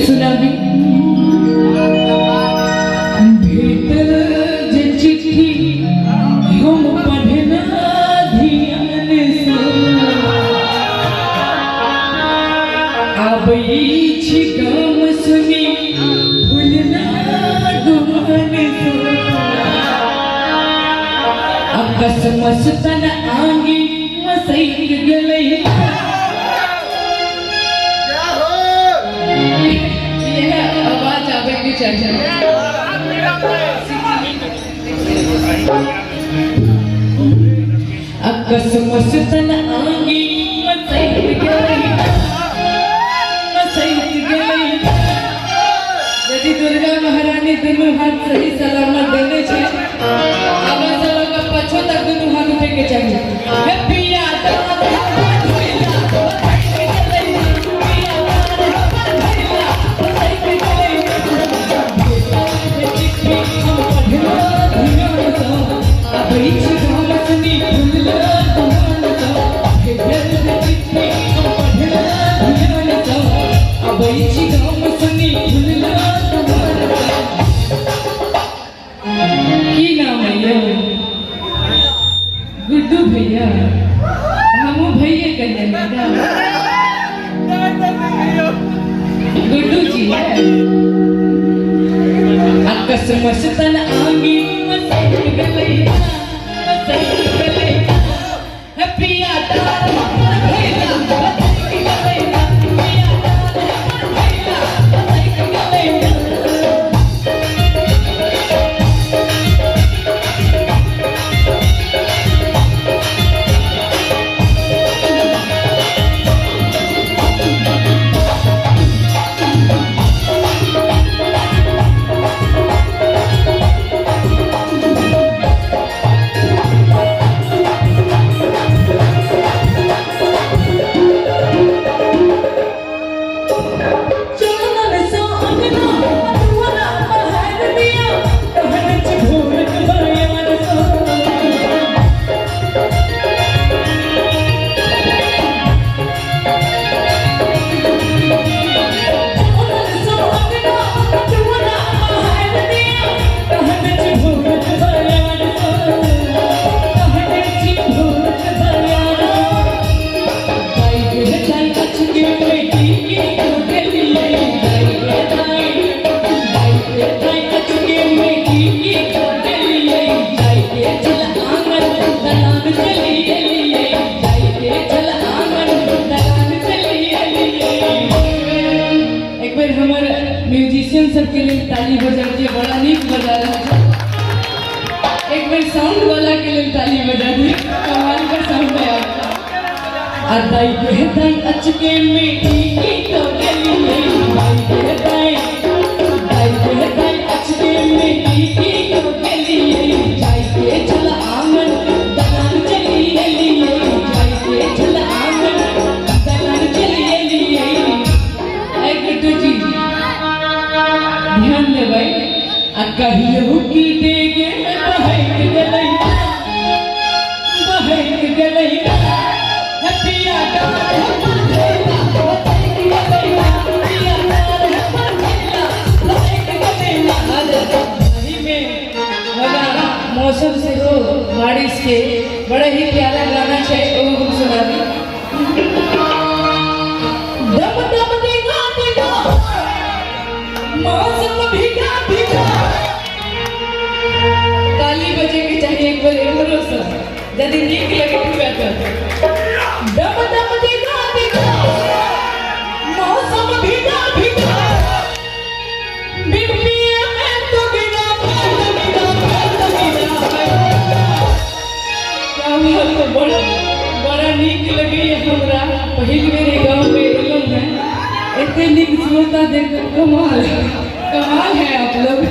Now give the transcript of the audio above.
सुनाबी। भेटल जे चिट्ठी हम पढ़ना ध्यान से, आबै छी गाम सुनी भूलना गुमान से। अकस्मस तन आंगी मसैक गेलै। यह आवाज आवे के चाहिए। अकस्मस तन आंगी मसैक गेलै, मसैक गेलै। यदि दुर्गा महारानी दुनू हाथ सही सलामत देने छै, आवाज से लऽ कऽ पाछो तक दुनू हाथ उठे के चाहिए। हे पिया दान धइला, मसैक गेलै। पिया दान धइला, मसैक गेलै। चिट्ठी हम पढ़ना ध्यान सँ, आबै छी गाम सुनी भुलला गुमान सँ। भेटल जे चिट्ठी हम पढ़ना ध्यान सँ, आबै छी गाम सुनी भुलला गुमान सँ। की नाम है यौ? गुड्डू भैया। हमहूँ भैये कहिए ना। गुड्डू जी है। अकस्मस तन आंगी मसैक गेलै, मसैक गेलै। हे पिया दान हमर भैला, मसैक गेलै। पिया दान हमर भैला, मसैक गेलै। चंदन सा अंगना दुआरा बहार दिया, तहन भोरक बयार सा। चंदन सा अंगना दुआरा बहार दिया, तहन भोरक बयार सा, तहन भोरक बयार सा। दाई के दाई अचके बेटी की गेलियै, दाई के दाई, दाई के दाई अचके बेटी की गेलियै। जाई के चल आंगन दलान चली एलियै, जाई के चल आंगन दलान चली एलियै। एक बेर हमर म्यूजिशियन सबके लेल ताली बजा दिए। बड़ा नीक बजा रहल छै। एक बेर साउंड वाला के लेल ताली बजा दिए। कमाल का साउंड है आपका। आ दाई के दाई अचके में की तो गेलियै, दाई के दाई, दाई के दाई अचके में की तो गेलियै। जाई के चल आंगन दलान चली एलियै, जाई के चल आंगन दलान चली एलियै। ऐ गुड्डू जी, ध्यान देबै। आ कहियो की डेगे बहक गेलै, बहक गेलै। हे पिया डार हमर भैला, बहक गेलै। पिया डार हमर भैला, बहक गेलै। एही में बड़ा मौसम सेहो बारिश के, बड़ा ही प्यारा गाना छै, ओ हम सुना दी। दम दम दिगा दिगा, मौसम भीगा भीगा। ताली बजे के चाहिए एक बार एमरो से, यदि नीक लगे हुए तो। दम दम दिगा दिगा, मौसम भीगा भीगा, बिन पिए मैं तो गिरा, मैं तो गिरा, मैं तो गिरा। क्या बात है, बड़ा बड़ा नीक लगैया हमरा। पहिल बेर एहि गाँव में एलहुँ हेँ, एते नीक श्रोता देख कऽ कमाल, कमाल है आप लोग।